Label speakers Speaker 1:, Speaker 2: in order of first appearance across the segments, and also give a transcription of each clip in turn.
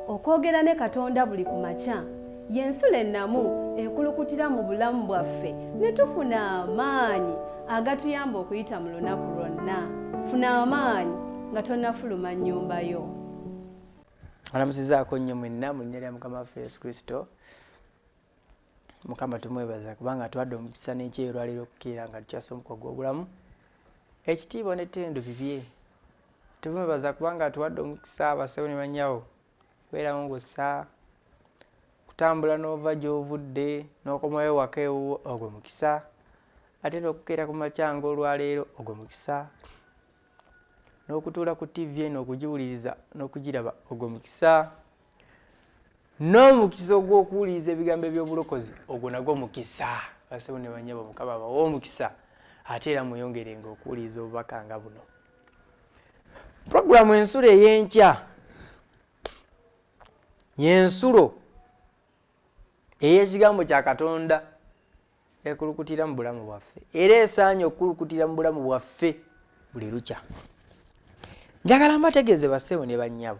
Speaker 1: Okwogera ne Katonda buli ku makya y'ensulo ennamu ekulukutira mu bulamu bwaffe ne tufuna amaanyi agatuyamba okuyita mu lunaku lwonna. Funa amaanyi nga tonnafuluma nnyumba yo.
Speaker 2: Alamusizaako nnyo mwenna mu linnya lya Mukama waffe Yesu Kristo. Mukama tumwebaza kubanga atuwadde omukisa n'enkya olwaleero okukeera nga tukyasa omuko gw'obulamu. Ekitiibwa n'ettendo bibye. Tumwebaza kubanga atuwadde omukisa abassebo ne bannyawo kubeerawo ng'ossa kutambula n'ova gy'ovudde n'okomawo ewaka ewuwo, ogwo mukisa. Ate n'okukeera ku makya ng'olwaleero, ogwo mukisa. N'okutuula ku TV eno okugiwuliriza n'okugiraba, ogwo mukisa. N'omukisa ogw'okuwuliriza ebigambo eby'obulokozi, ogwo nagwo mukisa. Bassebo ne bannyabo, Mukama abawe omukisa, ate era mweyongerenga okuwuliriza obubaka nga buno. Pulogulaamu ensulo ey'enkya y'ensulo ey'ekigambo kya Katonda ekulukutira mu bulamu bwaffe, era esaanye okukulukutira mu bulamu bwaffe buli lukya. Njagala mbategeeze bassebo ne bannyabo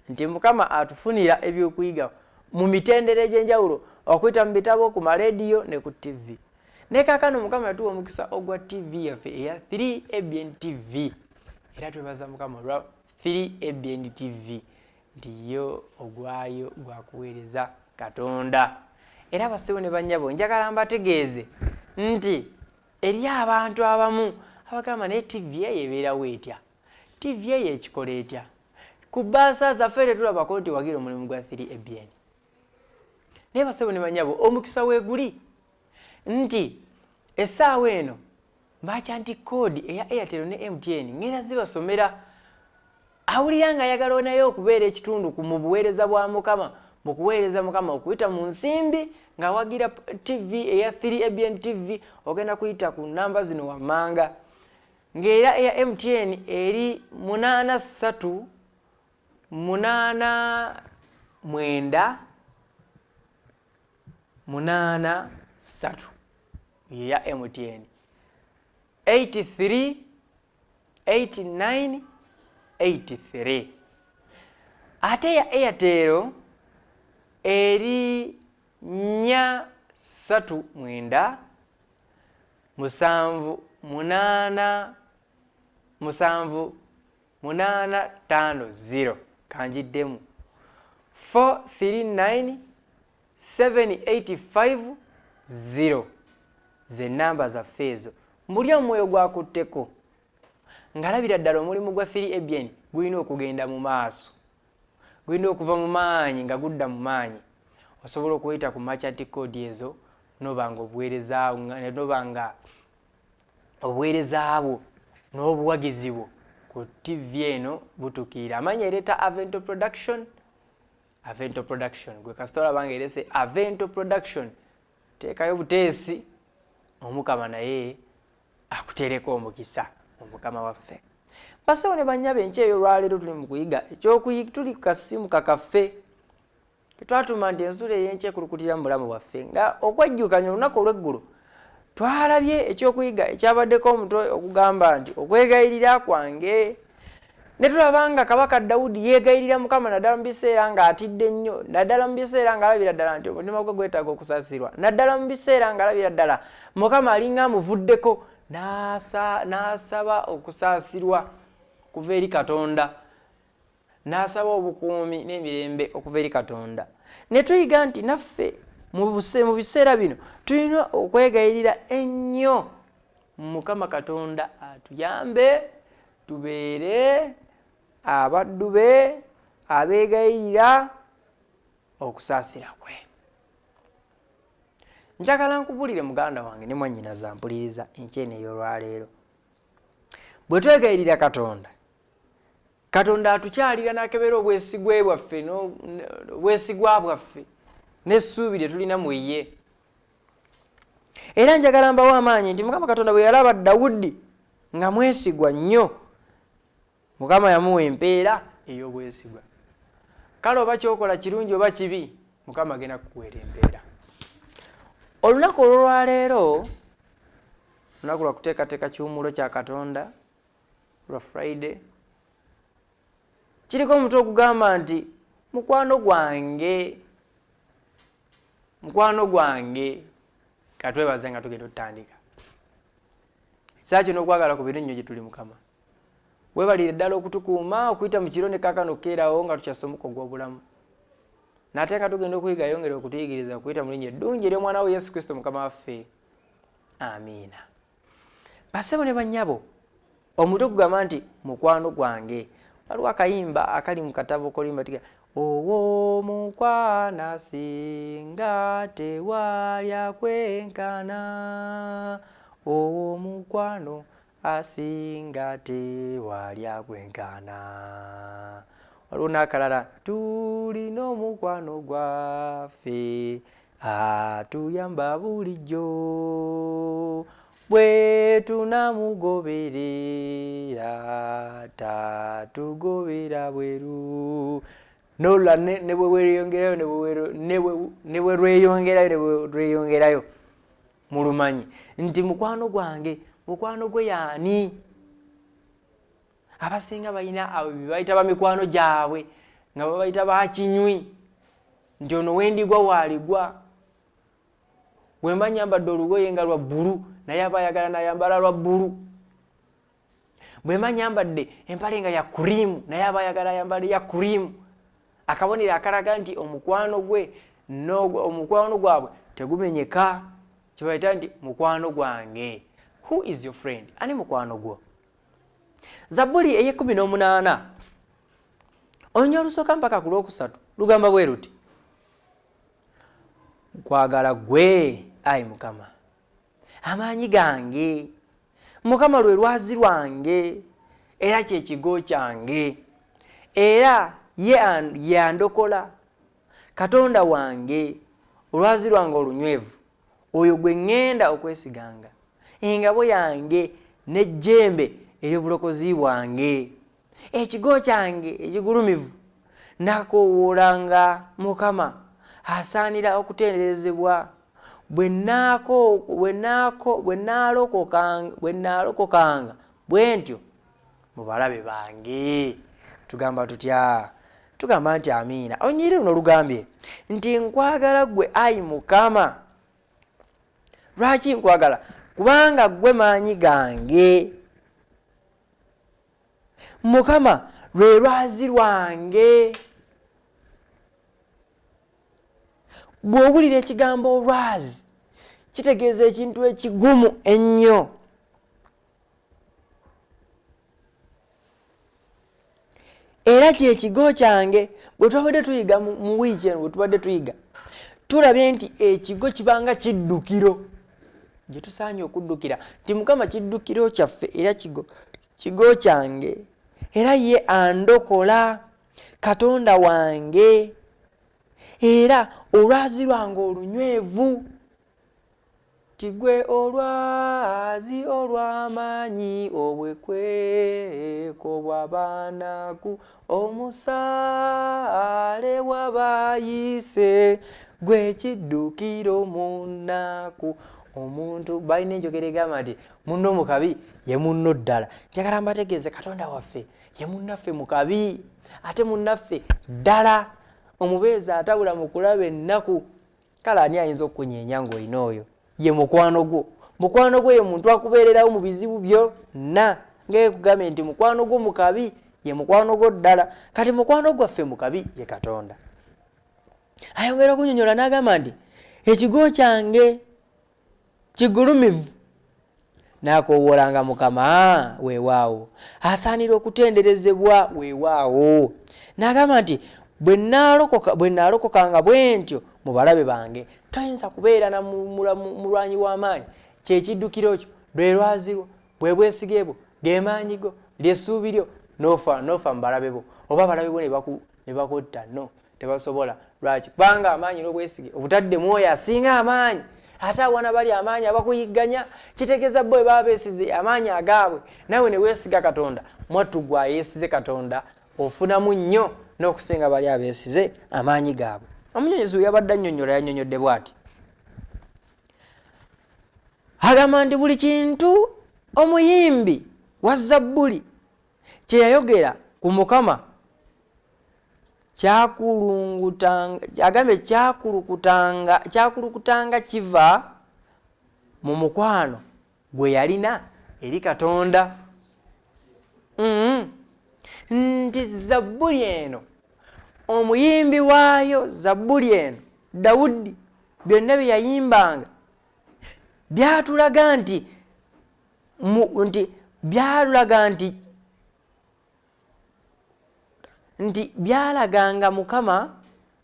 Speaker 2: nti Mukama atufunira ebyokuyiga mu mitendera egy'enjawulo okuyita mu bitabo, ku maleediyo ne ku TV. Ne kaakano Mukama yatuwa omukisa ogwa TV yaffe eya 3 ABN TV, era twebaza Mukama olwa 3 ABN TV nti yo ogwayo gwakuweereza Katonda. Era bassebo ne bannyabo, njagala mbategeeze nti eri abantu abamu abagamba naye TV eyo ebeerawo etya, TV eyo ekikola etya, ku bbaasa zaffe tetulabako nti wagira omulimu gwa 3 ABN. Naye bassebo ne bannyabo, omukisa weeguli nti essaawa eno merchant code eya Airtel ne MTN ngenda zibasomera. Awulira nga ayagala naye okubeera ekitundu ku mu buweereza bwa Mukama, mu kuweereza Mukama okuyita mu nsimbi ng'awagira TV eya 3 ABN TV, ogenda kuyita ku namba zino wammanga. Ng'era eya MTN eri 8 3 8 9 8 3 ye ya MTN, 83 89 83. Ate ya Airtel eri 4 3 9 7 8 7 8 5 0. Kanjiddemu 4 3 9 7 8 5 0 ze namba zaffe ezo. Mbuli omwoyo gwakutteko ng'alabira ddala omulimu gwa 3 ABN gulina okugenda mu maaso, gulina okuva mu maanyi nga gudda mu maanyi. Osobola okuyita ku merchant code ezo noba nga obuweereza, noba nga obuweereza bwo n'obuwagizi bwo ku TV eno butuukirira. Amannya ereeta Avento Production, Avento Production. Gwe kasita olaba nga erese Avento Production, teekayo buteesi, Omukama naye akuteereko omukisa Omukama waffe. Bassebo ne bannyabo, enkya eyo olwaleero tuli mu kuyiga ekyokuyiga, tuli ku kasimu kakaffe tetwatuma nti ensulo ey'enkya ekulukutira mu bulamu bwaffe. Nga okwejjukanya olunaku olw'eggulo twalabye ekyokuyiga ekyabaddeko omutwe okugamba nti okwegayirira kwange, ne tulaba nga Kabaka Dawudi yeegayirira Mukama naddala mu biseera ng'atidde nnyo, naddala mu biseera ng'alabira ddala nti omutima gwe gwetaaga okusaasirwa, naddala mu biseera ng'alabira ddala Mukama alinga amuvuddeko, n'asaba okusaasirwa okuva eri Katonda, n'asaba obukuumi n'emirembe okuva eri Katonda. Ne tuyiga nti naffe mu biseera bino tulina okwegayirira ennyo Mukama Katonda atuyambe tubeere abaddu be abeegayirira okusaasira kwe. Njagala nkubulire muganda wange ne mwannyinaze ampuliriza enkya eno ey'olwaleero, bwe twegayirira Katonda, Katonda atukyalira n'akebera obwesigwa bwaffe obwesigwa bwaffe n'essuubi lye tulina mu ye. Era njagala mbawe amaanyi nti Mukama Katonda bwe yalaba Dawudi nga mwesigwa nnyo, Mukama yamuwa empeera ey'obwesigwa. Kale oba kyokola kirungi oba kibi, Mukama agenda kukuweera empeera. Olunaku olw'olwaleero lunaku lwa kuteekateeka kiwummulo kya Katonda lwa Friday. Kiriko omutwe ogugamba nti Mukwano gwange, mukwano gwange, katwebaze nga tugenda otutandika. Ekisa kyo n'okwagala ku biri nnyo gye tuli Mukama. Weebalire ddala okutukuuma okuyita mu kiro ne kaakano okukeerawo nga tukyassa omukka ogw'obulamu. Nate nga tugenda okuyiga yongera okutuyigiriza okuyita mu linnya eddungi ery'omwana wo Yesu Kristo Mukama waffe. Amiina. Bassebo ne bannyabo, omutwe gugamba nti mukwano gwange. Waliwo akayimba akali mu katabo k'oluyimba tiga ow'omukwana singa tewali akwenkana, ow'omukwano asinga tewali akwenkana. Waliwo n'akalala tulina omukwano gwaffe atuyamba bulijjo bwe tunamugoberera tatugobera bweru. N'olulala ne bwe weeyongerayo, ne bwe weero-, ne bwe, ne bwe lweyongerayo, ne bwe lweyongerayo, mulumanyi nti mukwano gwange, mukwano gwe yaani? Abasinga balina abo be bayita ba mikwano gyabwe nga babayita ba kinywi, nti ono wendigwa waaligwa, bwe mba nyambadde olugoye nga lwa bbulu naye aba ayagala n'ayambala lwa bbulu, bwe mba nyambadde empale nga ya kuriimu naye aba ayagala ayambale ya kuriimu. Akabonero akalaga nti omukwano gwe n'ogwo, omukwano gwabwe tegumenyeka, kye bayita nti mukwano gwange. Who is your friend? Ani mukwano gwo? Zabbuli ey'ekkumi n'omunaana olunya olusooka mpaka ku lwokusatu lugamba bwe luti: nkwagala ggwe ayi Mukama, amaanyi gange, Mukama lwe lwazi lwange era kye kigo kyange, era ye yandokola, Katonda wange, olwazi lwange olunywevu, oyo gwe ŋŋenda okwesiganga, engabo yange n'ejjembe ery'obulokozi bwange, ekigo kyange ekigulumivu, nakoowoolanga Mukama asaanira okutenderezebwa, bwe nnaalokokanga bwe ntyo mu balabe bange. Tugamba tutya? Tugamba nti amiina. Olunyiriri luno lugambye nti nkwagala ggwe ayi Mukama. Lwaki nkwagala? Kubanga ggwe maanyi gange, Mukama lwe lwazi lwange. Bw'owulira ekigambo olwazi kitegeeza ekintu ekigumu ennyo. Era kye kigo kyange. Bwe twabadde tuyiga mu wiiki eno, bwe tubadde tuyiga, tulabye nti ekigo kibanga kiddukiro gye tusaanye okuddukira, nti Mukama kiddukiro kyaffe era kigo kyange, era ye andokola, Katonda wange, era olwazi lwange olunywevu. Tigwe olwazi olw'amaanyi, obwekweko bw'abanaku, omusaale w'abayise, gwe kiddukiro mu nnaku. Omuntu balina enjogera egamba nti munno mu kabi ye munno ddala. Njagala mbategeeze Katonda waffe ye munnaffe mu kabi, ate munnaffe ddala. Omubeezi atabula mu kulaba ennaku. Kale ani ayinza okukunyeenya ng'olina oyo? Ye mukwano gwo. Mukwano gwo ye muntu akubeererawo mu bizibu byonna. Ng'ekugambye nti mukwano gwo mu kabi ye mukwano gwo ddala. Kati mukwano gwaffe mu kabi ye Katonda. Ayongera okunnyonnyola n'agamba nti ekigo kyange kigulumivu, n'akoowoolanga Mukama, weewaawo asaanira okutenderezebwa, weewaawo. N'agamba nti bwe nnaalokokanga bwe ntyo mu balabe bange. Toyinza kubeera na mulwanyi w'amaanyi. Kye kiddukiro kyo, lwe lwazi lwo, bwe bwesige bwo, ge maanyi go, ly'essuubi lyo, n'ofa mu balabe bo, oba abalabe bo ne bakutta. No, tebasobola. Lwaki? Kubanga amaanyi n'obwesige obutadde mwoyo asinga amaanyi. Ate awana bali amaanyi abakuyigganya, kitegeeza bo bwe baba beesize amaanyi agaabwe, naawe ne weesiga Katonda. Mwattu gwe ayeesize Katonda ofunamu nnyo n'okusinga bali abeesize amaanyi gaabwe. Omunyonyozi we yabadde annyonnyola yannyonnyodde bw'ati. Agamba nti buli kintu omuyimbi wa Zabbuli kye yayogera ku Mukama Kyakulukutanga kiva mu mukwano gwe yalina eri Katonda. Nti zabbuli eno omuyimbi waayo, zabbuli eno Dawudi byonna bye yayimbanga byatulaga nti nti byalaganga Mukama.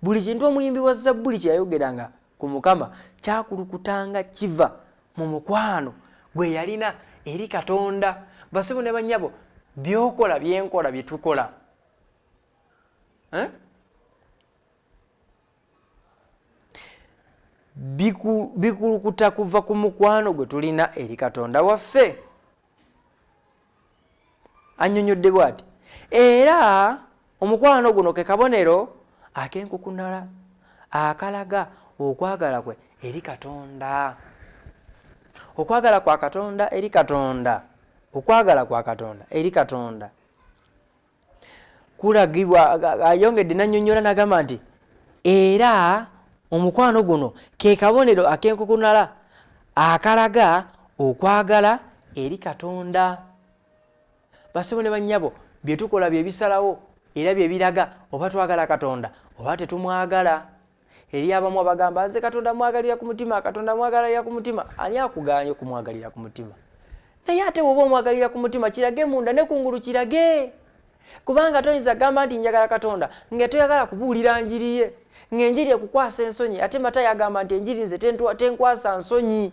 Speaker 2: Buli kintu omuyimbi wa zabbuli kye yayogeranga ku Mukama kyakulukutanga kiva mu mukwano gwe yalina eri Katonda. Basebo ne bannyabo, byokola byenkola bye tukola bikulukuta kuva ku mukwano gwe tulina eri Katonda waffe. Annyonnyodde bw'ati, era omukwano guno ke kabonero ak'enkukunala akalaga okwagala kwe eri Katonda. Okwagala kwa Katonda eri Katonda, okwagala kwa Katonda eri Katonda kulagibwa. Ayongedde n'annyonnyola n'agamba nti era omukwano guno ke kabonero ak'enkukunala akalaga okwagala eri Katonda. Basebo ne bannyabo, bye tukola bye bisalawo era bye biraga oba twagala Katonda oba tetumwagala. Eri abamu abagamba nze Katonda mwagalira ku mutima, Katonda mwagalira ku mutima. Ani akugaanye okumwagalira ku mutima? Naye ate bw'oba omwagalira ku mutima kirage munda ne kungulu kirage, kubanga toyinza kugamba nti njagala Katonda nga toyagala kubuulira njiri ye, ng'enjiri ekukwasa ensonyi. Ate Matayo agamba nti enjiri nze tenkwasa nsonyi,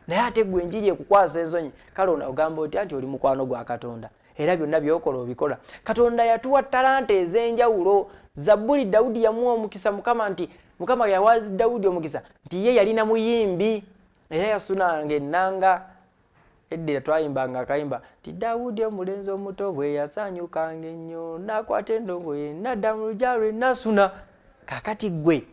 Speaker 2: naye ate gwe enjiri ekukwasa ensonyi. Kale ono ogamba otya nti oli mukwano gwa Katonda era byonna byokola obikola? Katonda yatuwa talanta ez'enjawulo. Zabbuli Dawudi yamuwa omukisa Mukama, nti Mukama yawa Dawudi omukisa nti ye yalina muyimbi era yasunanga ennanga. Eddira twayimbanga akayimba nti Dawudi omulenzi omuto bwe yasanyukanga ennyo n'akwata endongo ye n'adda mu luggya lwe n'asuna. Kaakati ggwe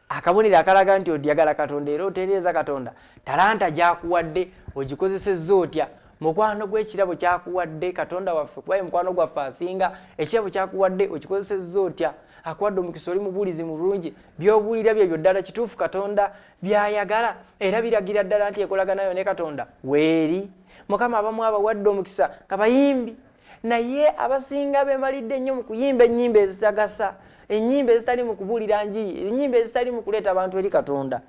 Speaker 2: akabonero akalaga nti oyagala Katonda era otereeza Katonda, talanta gy'akuwadde ogikozesezza otya? Mukwano gw'ekirabo kyakuwadde Katonda waffe, kuba ye mukwano gwaffe asinga, ekirabo kyakuwadde okikozesezza otya? Akuwadde omukisa, oli mubuulizi mulungi, by'obuulira byebyo ddala kituufu Katonda by'ayagala era biragira ddala nti enkolagana ne Katonda weeri. Mukama abamu abawadde omukisa nga bayimbi, naye abasinga beemalidde nnyo mu kuyimba ennyimba ezitagasa, ennyimba ezitali mu kubuulira njiri, ennyimba ezitali mu kuleeta abantu eri Katonda.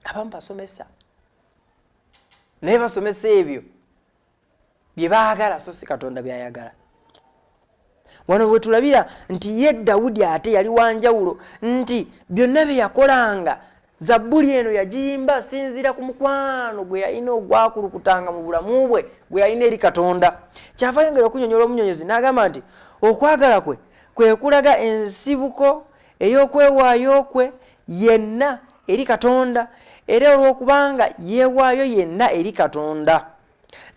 Speaker 2: Abamu basomesa, naye basomesa ebyo bye baagala so si Katonda by'ayagala. Wano bwe tulabira nti ye Dawudi ate yali wanjawulo, nti byonna bye yakolanga zabbuli eno yagiyimba asinziira ku mukwano gwe yalina ogwakulukutanga mu bulamu bwe gwe yalina eri Katonda. Kyava ayongera okunyonyola omunyonyozi n'agamba nti okwagala kwe kwe kulaga ensibuko ey'okwewaayo kwe yenna eri Katonda, era olw'okubanga yeewaayo yenna eri Katonda,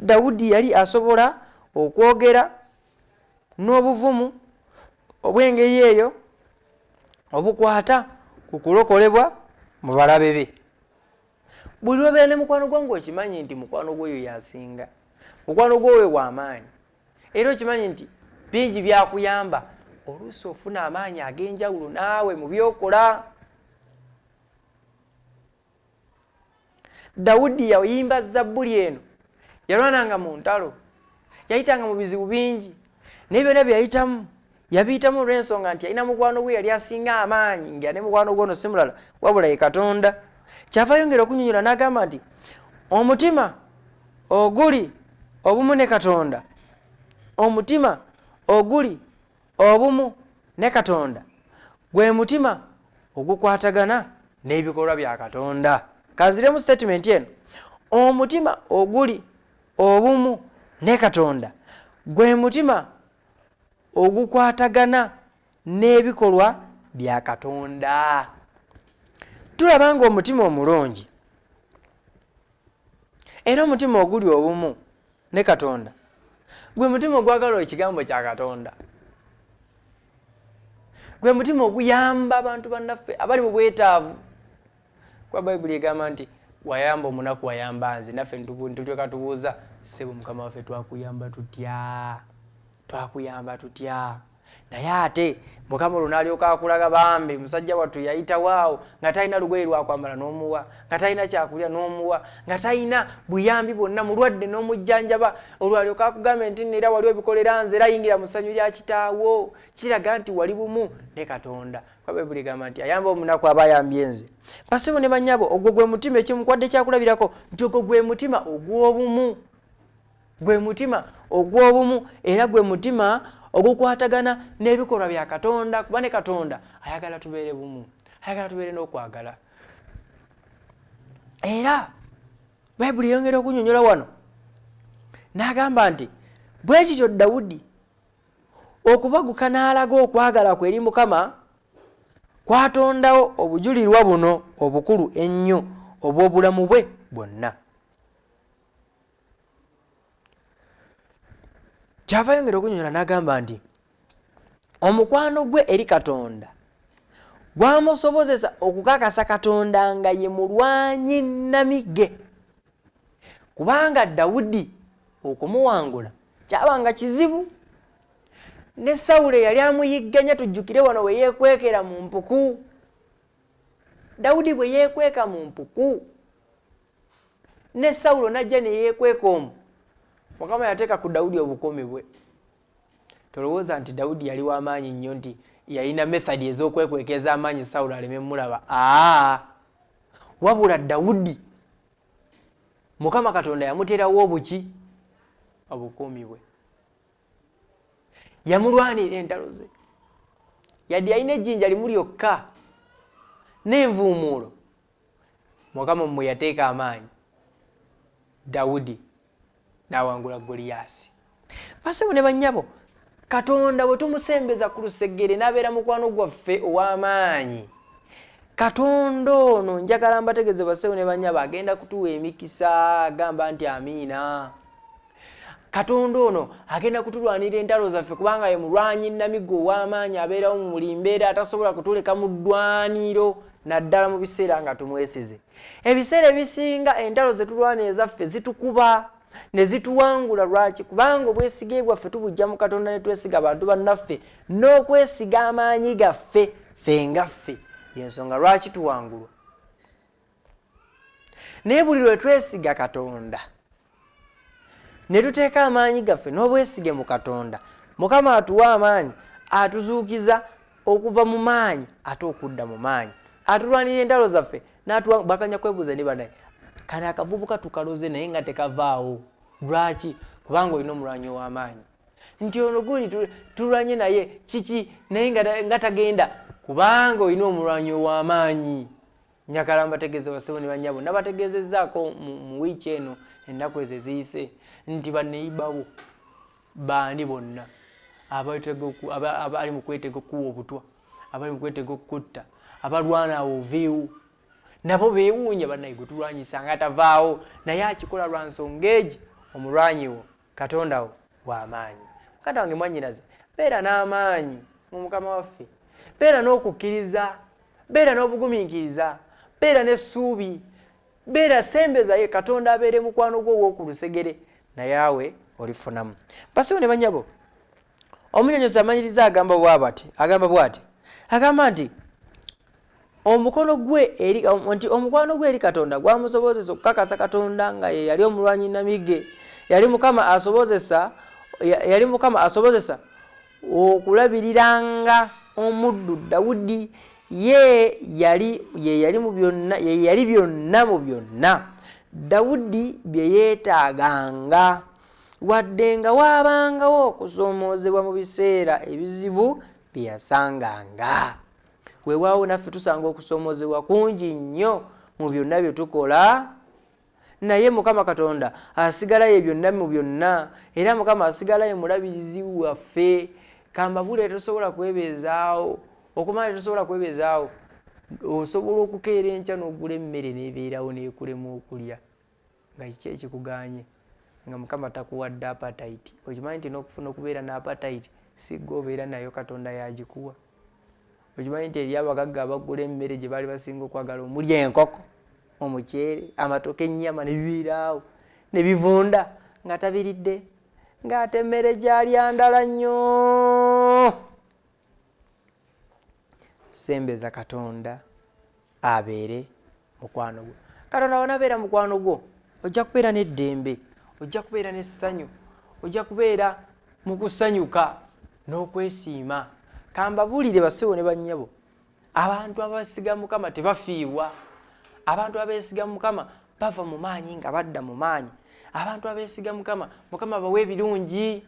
Speaker 2: Dawudi yali asobola okwogera n'obuvumu obw'engeri eyo obukwata ku kulokolebwa mu balabe be. Buli lw'obeera ne mukwano gwo ng'okimanyi nti mukwano gwo oyo yasinga, mukwano gwo oyo w'amaanyi, era okimanyi nti bingi byakuyamba, oluusi ofuna amaanyi ag'enjawulo naawe mu byokola. Dawudi yayimba zabbuli eno, yalwananga mu ntalo, yayitanga mu bizibu bingi, naye byonna bye yayitamu yabiyitamu olw'ensonga nti yalina mukwano gwe yali asinga amaanyi, nga ne mukwano gwe ono si mulala wabula ye Katonda. Kyava ayongera okunyonyola n'agamba nti omutima oguli obumu ne Katonda, omutima oguli obumu ne Katonda gwe mutima ogukwatagana n'ebikolwa bya Katonda. Kanziremu statement eno, omutima oguli obumu ne Katonda gwe mutima ogukwatagana n'ebikolwa bya Katonda. Tulaba nga omutima omulungi era omutima oguli obumu ne Katonda gwe mutima ogwagala ekigambo kya Katonda, gwe mutima oguyamba abantu bannaffe abali mu bwetaavu. Kuba Bayibuli egamba nti wayamba omunaku wayamba nze, naffe ntulyoka tubuuza, ssebo Mukama waffe twakuyamba tutya? Twakuyamba tutya? Naye ate Mukama olwo n'alyoka akulaga, bambi musajja wattu yayitawaawo nga talina lugoye lwakwambala n'omuwa, nga talina kyakulya n'omuwa, nga talina buyambi bwonna, mulwadde n'omujjanjaba. Olwo alyoka akugambe nti nno era wali obikolera nze, era yingira mu ssanyu lya kitaawo. Kiraga nti wali bumu ne Katonda, kuba Bayibuli egamba nti ayamba omunaku aba ayambye nze. Basebo ne bannyabo, ogwo gwe mutima, ekimukuwadde kyakulabirako nti ogwo gwe mutima ogw'obumu, gwe mutima ogw'obumu, era gwe mutima ogukwatagana n'ebikolwa bya Katonda, kuba ne Katonda ayagala tubeere bumu, ayagala tubeere n'okwagala. Era Bayibuli eyongera okunyonyola wano n'agamba nti bwe kityo Dawudi okubaguka n'alaga okwagala kwe eri Mukama kwatondawo obujulirwa buno obukulu ennyo obw'obulamu bwe bwonna. Kyava ayongera okunyonyola n'agamba nti omukwano gwe eri Katonda gwamusobozesa okukakasa Katonda nga ye mulwanyi nnamige, kubanga Dawudi okumuwangula kyabanga kizibu. Ne Sawulo eyali amuyigganya, tujjukire wano we yeekwekera mu mpuku, Dawudi bwe yeekweka mu mpuku ne Sawulo n'ajja ne yeekweka omwo, Mukama yateeka ku Dawudi obukuumi bwe. Tolowooza nti Dawudi yali w'amaanyi nnyo nti yalina method ez'okwekweka ez'amaanyi Sawulo aleme mulaba. Aa, wabula Dawudi Mukama Katonda yamuteerawo obuki, obukuumi bwe, yamulwanira entalo ze. Yadde yalina ejjinja limu lyokka n'envuumuulo, Mukama mmwe yateeka amaanyi, Dawudi n'awangula Goliyaasi. Basebo ne bannyabo, Katonda bwe tumusembeza ku lusegere n'abeera mukwano gwaffe ow'amaanyi, Katonda ono njagala mbategeeze basebo ne bannyabo, agenda kutuwa emikisa. Agamba nti amiina. Katonda ono agenda kutulwanira entalo zaffe, kubanga ye mulwanyi nnamigo ow'amaanyi, abeerawo mu buli mbeera, atasobola kutuleka mu ddwaniro, naddala mu biseera nga tumwesize. Ebiseera ebisinga entalo ze tulwana ezaffe zitukuba ne zituwangula. Lwaki? Kubanga obwesige bwaffe tubujja mu Katonda ne twesiga abantu bannaffe n'okwesiga amaanyi gaffe ffe nga ffe. Yensonga lwaki tuwangulwa. Naye buli lwe twesiga Katonda ne tuteeka amaanyi gaffe n'obwesige mu Katonda, Mukama atuwa amaanyi, atuzuukiza okuva mu maanyi ate okudda mu maanyi, atulwanira entalo zaffe n'atuwa. Bakanya kwebuuza ne banaye, kano akavubuka tukaloze naye nga tekavaawo. Lwaki? Kubanga olina omulwanyi ow'amaanyi. Nti ono guli tulwanye naye kiki naye nga tagenda, kubanga olina omulwanyi ow'amaanyi. Njagala mbategeeze basebo ne bannyabo, nabategeezezzaako mu wiiki eno, ennaku ezo eziyise, nti banneyibawo baani bonna abali mu kwetega okukuwa obutwa, abali mu kwetega okukutta, abalwana awo oveewo, nabo beewuunya bannaye gwe tulwanyisa nga tavaawo. Naye akikola lwa nsonga egi, omulwanyi wo Katonda wo w'amaanyi. Muganda wange, mwannyinaze, beera n'amaanyi mu Mukama waffe, beera n'okukkiriza, beera n'obugumiikiriza, beera n'essuubi, beera sembezaye Katonda abeere mukwano gwo ow'oku lusegere, naye awe olifunamu. Basebo ne bannyabo, omunyonyozi amanyiriza agamba bw'ati, agamba bw'ati, agamba nti omukono gwe eri, nti omukwano gwe eri Katonda gwamusobozesa okukakasa Katonda nga ye yali omulwanyi namige, yali Mukama asobozesa, yali Mukama asobozesa okulabiriranga omuddu Dawudi. Ye yali, ye yali mu byonna, ye yali byonna mu byonna Dawudi bye yeetaaganga, wadde nga waabangawo okusoomoozebwa mu biseera ebizibu bye yasanganga. Weewaawo naffe tusanga okusoomoozebwa kungi nnyo mu byonna bye tukola, naye Mukama Katonda asigala ye byonna mu byonna, era Mukama asigala ye mulabirizi waffe. Kambabule, tetusobola kwebeezaawo, okumala tetusobola kwebeezaawo. Osobola okukeera enkya n'ogula emmere n'ebeerawo n'ekulema okulya, nga kiki ekikuganye? Nga Mukama takuwadde appetite. Okimanyi nti n'okufuna okubeera n'appetite si ggwe obeera nayo, Katonda y'agikuwa? Okimanyi nti eri abagagga abagula emmere gye baali basinga okwagala, omuli enkoko, omuceere, amatooke, ennyama, ne bibeeraawo ne bivunda nga tabiridde, ng'ate emmere gy'alya ndala nnyo. Sembeza Katonda abeere mukwano gwo. Katonda wanabeera mukwano gwo, ojja kubeera n'eddembe, ojja kubeera n'essanyu, ojja kubeera mu kusanyuka n'okwesiima. Kambabuulire bassebo ne bannyabo, abantu abasiga Mukama tebafiibwa. Abantu abeesiga Mukama bava mu maanyi nga badda mu maanyi. Abantu abeesiga Mukama, Mukama abawa ebirungi.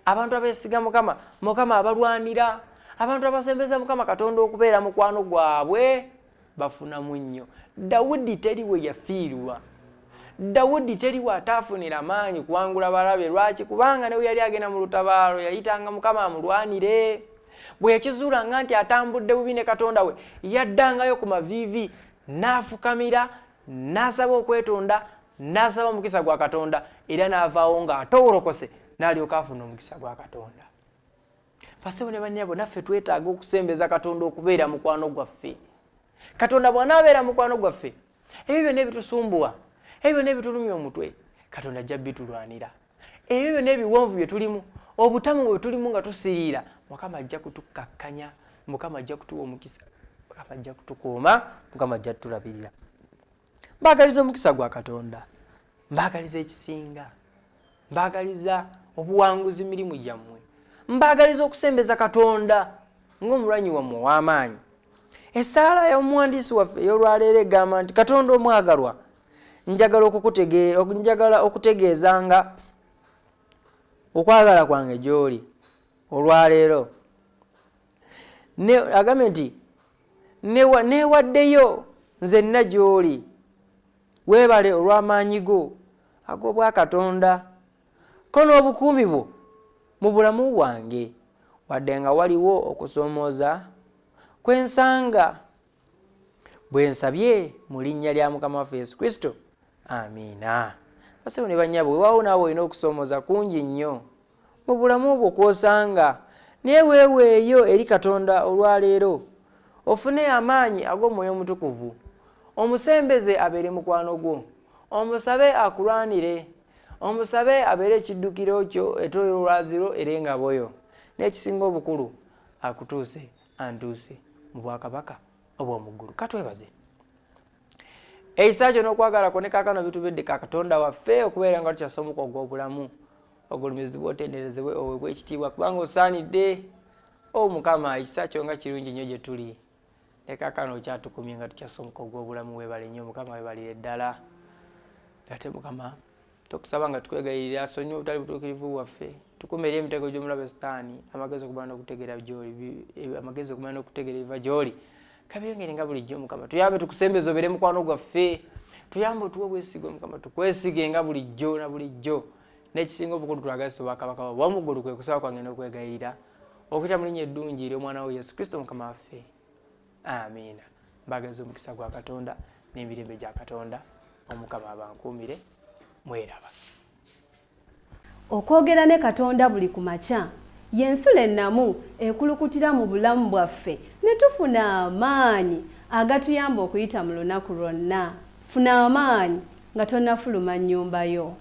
Speaker 2: Abantu abeesiga Mukama, Mukama abalwanira. Abantu abasembeza Mukama Katonda okubeera mukwano gwabwe bafunamu nnyo. Dawudi teri we yafiirwa. Dawudi teri wataafunira maanyi kuwangula balabe. Lwaki? Kubanga ne bwe yali agenda mu lutabaalo yayitanga Mukama amulwanire. Bwe yakizuulanga nti atambudde bubi ne Katonda we, yaddangayo ku maviivi n'afukamira, n'asaba okwetonda, n'asaba omukisa gwa Katonda, era n'avaawo ng'atowolokose n'alyoka afuna omukisa gwa Katonda. Bassebo ne bannyabo, naffe twetaaga okusembeza Katonda okubeera mukwano gwaffe. Katonda bw'anaabeera mukwano gwaffe, ebyo byonna ebitusumbuwa, ebyo byonna ebitulumya omutwe, Katonda ajja bitulwanira. Ebyo byonna ebiwonvu bye tulimu, obutamu bwe tulimu nga tusiriira, Mukama ajja kutukkakkanya, Mukama ajja kutuwa omukisa, Mukama ajja kutukuuma, Mukama ajja kutulabirira. Mbaagaliza omukisa gwa Katonda, mbaagaliza ekisinga, mbaagaliza obuwanguzi mirimu gyammwe, mbaagaliza okusembeza Katonda ng'omulwanyi wammwe ow'amaanyi. Essaala y'omuwandiisi waffe ey'olwaleero egamba nti, Katonda omwagalwa, njagala okutegeeza nga okwagala kwange gy'oli olwaleero. Agambye nti neewaddeyo nzenna gy'oli, weebale olw'amaanyi go ag'obwakatonda ko n'obukuumi bwo mu bulamu bwange, wadde nga waliwo okusoomooza kwe nsanga. Bwe nsabye mu linnya lya Mukama waffe Yesu Kristo, amiina. Bassebo ne bannyabo, weewaawo naawe olina okusoomooza kungi nnyo mu bulamu bwo kw'osanga, naye weeweeyo eri Katonda olwaleero ofune amaanyi ag'Omwoyo Omutukuvu, omusembeze abeere mukwano gwo, omusabe akulwanire, omusabe abeere ekiddukiro kyo, etooyo olwaziro era engabo yo, n'ekisinga obukulu akutuuse antuuse mu bwakabaka obw'omu ggulu. Katwebaze ekisa kyo n'okwagala kwo ne kaakano bitubedde ka Katonda waffe okubeera nga tukyassa omuka ogw'obulamu. Ogulumizibwe, otenderezebwe, oweebwe ekitiibwa, kubanga osaanidde. O Mukama, ekisa kyo nga kirungi nnyo gye tuli, ne kaakano okyatukumye nga tukyassa omuka ogw'obulamu. Weebale nnyo Mukama, weebalire ddala. Ate Mukama, tukusaba nga tukwegayirira, asonyiwe obutali butuukirivu bwaffe, tukume eri emitego gy'omulabe Sitaani, amagezi okumanya n'okutegeera gy'oli, amagezi okumanya n'okutegeera ebiva gy'oli kabyongere nga bulijjo. Mukama, tuyambe tukusembeze obeere mukwano gwaffe, tuyambe otuwe obwesigwa Mukama, tukwesige nga bulijjo na bulijjo. N'ekisinga obukulu, twagazisa obwakabaka bwo obw'omu ggulu. Kwe kusaba kwange n'okwegayirira okuyita mu linnya eddungi ery'omwana wo Yesu Kristo Mukama waffe, amiina. Mbaagaliza omukisa gwa Katonda n'emirembe gya Katonda. Omukama abankuumire. Mweraba.
Speaker 1: Okwogera ne Katonda buli ku makya y'ensulo ennamu ekulukutira mu bulamu bwaffe ne tufuna amaanyi agatuyamba okuyita mu lunaku lwonna. Funa amaanyi nga tonnafuluma nnyumba yo.